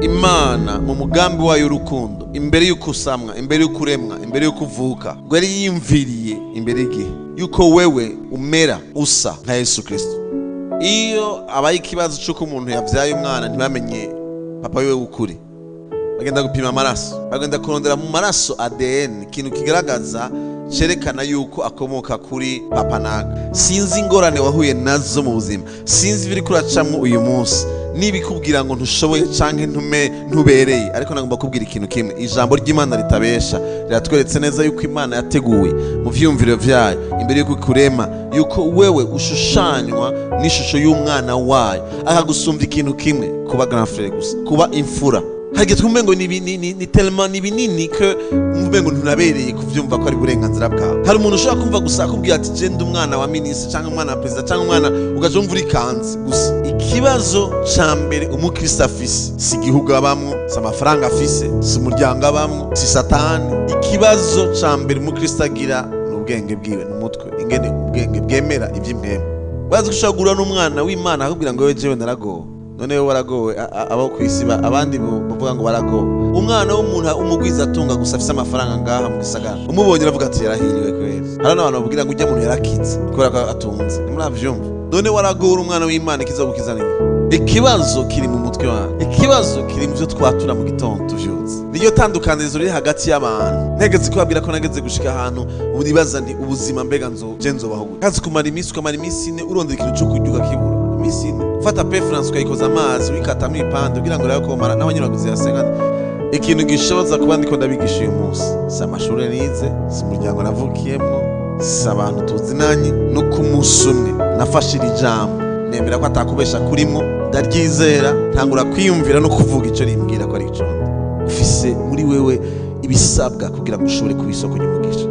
Imana mu mugambi wayo w'urukundo, imbere y'uko usamwa, imbere y'uko uremwa, imbere y'uko uvuka, ngo yari yiyumviriye imbere y'igihe yuko wewe umera usa nka Yesu Kristo. Iyo abaye ikibazo cy'uko umuntu yabyaye umwana ntibamenye papa wiwe w'ukuri, bagenda gupima amaraso, bagenda kurondera mu maraso ADN, ikintu kigaragaza cyerekana yuko akomoka kuri papa naka. Sinzi ingorane wahuye nazo mu buzima, sinzi ibiri kuracamwo uyu munsi, niba ikubwira ngo ntushoboye canke ntume ntubereye, ariko nagomba kubwira ikintu kimwe: ijambo ry'Imana ritabesha riratweretse neza yuko Imana yateguye mu vyiyumviro vyayo imbere yuko ikurema yuko wewe ushushanywa n'ishusho y'umwana wayo, akagusumvya ikintu kimwe: kuba grand frère gusa, kuba imfura. Hari igihe twumva ngo ni tellement ni binini ko umve ngo ntunabereye kuvyumva ko ari uburenganzira bwawe. Hari umuntu ushobora kumva gusa akubwira ati: "Je ndi umwana wa minisitiri cyangwa umwana wa perezida cyangwa umwana", ugaca wumva urikanze gusa. Ikibazo ca mbere umukristo afise si igihugu abamwo, si amafaranga afise, si umuryango abamwo, si Satani. Ikibazo ca mbere umukristo agira ni ubwenge bwiwe, ni umutwe, ingene ubwenge bwemera ivy'impwemu. Bazi ko ushobora guhura n'umwana w'Imana akakubwira ngo: "Wewe, jewe naragowe." None wewe waragowe? Abo ku isi abandi bavuga ngo baragowe. Umwana w'umuntu umugwiza atunga gusa, afise amafaranga ngaha mu gisagara, umubonye uravuga ati: "Yarahiriwe kweri." Hari n'abantu babwira ngo ujya muntu yarakize kubera ko atunze. Ntimuravyumva? None waragora umwana w'Imana, ikizogukiza ni iki? Ikibazo kiri mu mutwe wawe, ikibazo kiri mu byo twatura mu gitondo tuvyutse. Niyo tandukanirizo riri hagati y'abantu. Ntegetse kubabwira ko nageze gushika ahantu ubu nibaza nti: "Ubuzima mbega nzo je nzobaho gute?" Kazi kumara iminsi, ukamara iminsi 4 urondera ikintu cyo kurya ukakibura, iminsi 4 ufata preference ukayikoza amazi, wikatamo ibipande kugira ngo urabe ko mara naho nyine waguze yasenga. Ikintu gishoboza kuba ndiko ndabigisha uyu munsi si amashuri nize, si umuryango navukiyemwo, si abantu tuzinanye, no ku munsi umwe nafashe iri jambo, nemera ko atakubesha kurimwo, ndaryizera, ntangura kwiyumvira no kuvuga icyo rimbwira ko ari icondo. Ufise muri wewe ibisabwa kugira ngo ushobore kuba isoko ry'umugisha.